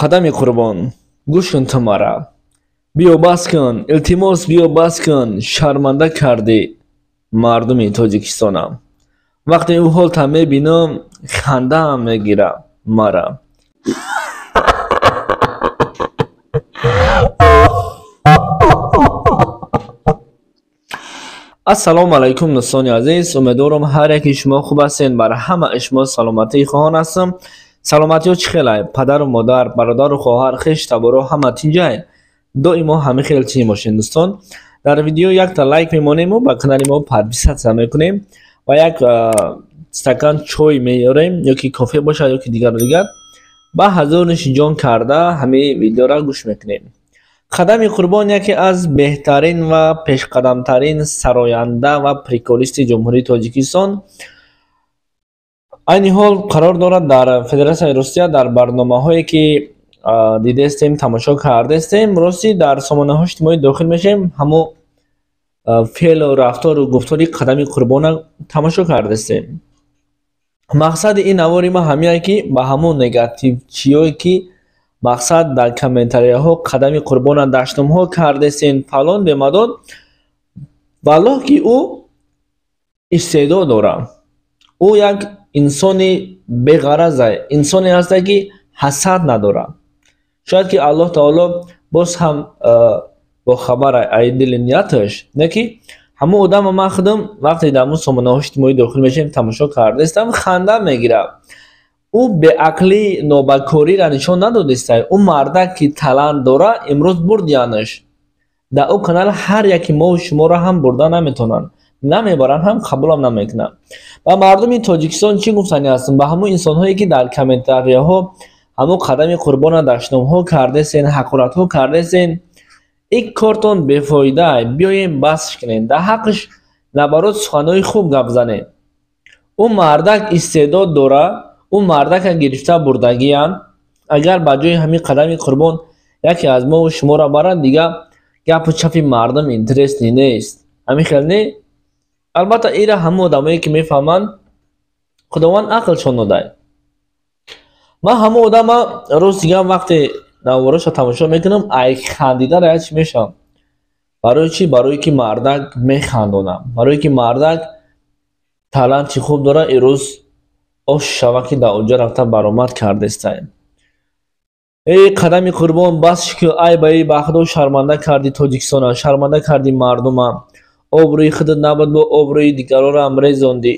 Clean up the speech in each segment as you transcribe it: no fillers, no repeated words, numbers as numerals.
Қадами Қурбон, гӯш кун ту мара. Биё бас кун, илтимос биё бас кун, шарманда кардӣ мардуми Тоҷикистонам. Вақте ӯ ҳолта мебинам, хандаам мегира мара. Ассалому алайкум, дӯстони азиз. Умедворам ҳар яки шумо хуб ҳастед. Бар ҳамаи шумо саломатӣ хоҳон ҳастам. Саломатиҳо чӣ хелай? Падару модар, бародару хоҳар, хеш таборо ҳама тинҷай? Доимо ҳамин хел тинҷ бошед, дӯстон. Дар видео якта лайк мемонему ба канали мо подписаться мекунем ва як стакан чой меёрем, ё ки кофе бошад, ё ки дигару дигар. Ба ҳазор нишиҷон карда ҳамин видеоро гӯш мекунем. Қадами Қурбон яке аз беҳтарин ва пешқадамтарин сароянда ва приколисти Ҷумҳурии Тоҷикистон айни ҳол қарор дорад дар Федератсияи Русия. Дар барномаҳое ки дидаистем, тамошо кардаистем, ростӣ дар сомонаҳои иҷтимоӣ дохил мешавем, ҳамо феълу рафтору гуфтори Қадами Қурбона тамошо кардаистем. Мақсади ин навори ма ҳамиае ки ба ҳамон негативчиёе ки мақсад дар комментарияҳо Қадами Қурбона даштумҳо кардесен, фалон бемадон, валлоҳ ки ӯ истеъдод дорад. Ӯ як инсони беғараза, инсоне ҳаста ки ҳасад надорад. Шояд ки Аллоҳ таоло боз ҳам бохабар ай дили нияташ, не ки ҳамон одама ман худам вақте дар ҳамон сомонаҳои иҷтимоӣ дохил мешавем, тамошо кардаистам, ханда мегирад. Ӯ беақлӣ нобакориро нишон надодистай. Ӯ мардак ки талант дорад, имрӯз бурдиянаш. Дар ӯ канал ҳар яки мову шуморо ҳам бурда наметавонанд, намебаранд ҳам, қабулам намекунанд. Ба мардуми Тоҷикистон чӣ гуфтанӣ ҳастам? Ба ҳамон инсонҳое ки дар комментарияҳо ҳамон Қадами Қурбона даштномҳо кардесен, ҳақоратҳо кардесен, ин кортон бефоида, биёем басш кунем. Дар ҳаққаш набарот суханҳои хуб гап занем. Ӯ мардак истеъдод дорад, ӯ мардака гирифта бурдагиянд. Агар ба ҷои ҳамин Қадами Қурбон яке аз мову шуморо барад, дига гапу чапи мардум интересный нест. Ҳамин хел не? Албатта ира ҳамон одамое ки мефаҳманд, Худованд ақлшон додай. Ман ҳамон одама рӯз дигар вақте навораша тамошо мекунам, ай хандида рая чӣ мешавам. Барои чӣ? Барое ки мардак механдонам, барое ки мардак таланти хуб дорад. Ирӯз ош шава ки дар онҷо рафта баромад кардестай. Эй Қадами Қурбон, бас ки ай ба эй, ба Худо шарманда кардӣ Тоҷикистона, шарманда кардӣ мардума. Обрӯи худат набуд, бо обрӯи дигарора ҳам резондӣ.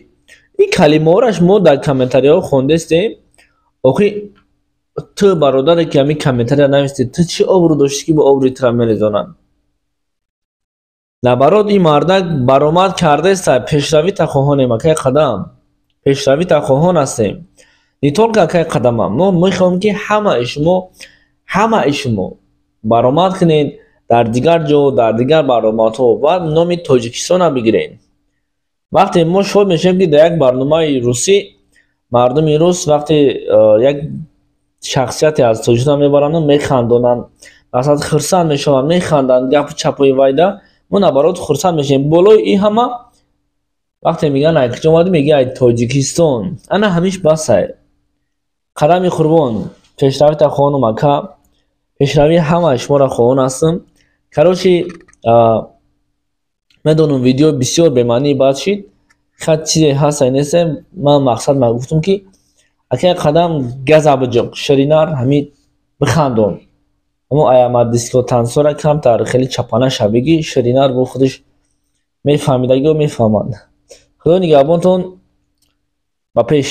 Ин калимаҳораш мо дар комментарияҳо хондестем. Охи ту бародаре ки ҳамин комментария навистӣ, ту чӣ обрӯ доштӣ ки бо обрӯи тура мерезонанд? Набарот ин мардак баромад кардеста, пешравита хоҳонем, акай Қадам. Пешравита хоҳон ҳастем. Не только акай Қадамам, мо мехоҳем ки ҳамаи шумо, ҳамаи шумо баромад кунед дар дигар ҷо, дар дигар баромадҳо ва номи Тоҷикистона бигиред. Вақте мо шод мешавем ки дар як барномаи русӣ мардуми рус вақте як шахсияте аз Тоҷикистон мебаранду механдонанд, масалан хурсанд мешаванд, механданд гапу чапои вайда, мо набарот хурсанд мешавем. Болои ин ҳама вақте мегӯянд ай куҷо омадӣ, мегӯяд ай Тоҷикистон. Ана ҳамиш басай. Қадами Қурбон, пешравита хоҳонам ака, пешравии ҳамаи шуморо хоҳон ҳастам. Короче, медонам видео бисёр бемаънӣ бад шид, хат чизе ҳаст нест. Ман мақсад ма гуфтам ки акай Қадам газа биҷиқ, ширинар ҳамин бихандон. Ҳамо аяма диско тансора камтар хеле чапана шабигӣ, ширинар бо худаш мефаҳмидагио мефаҳманд. Худо нигаҳбонтон, ба пеш.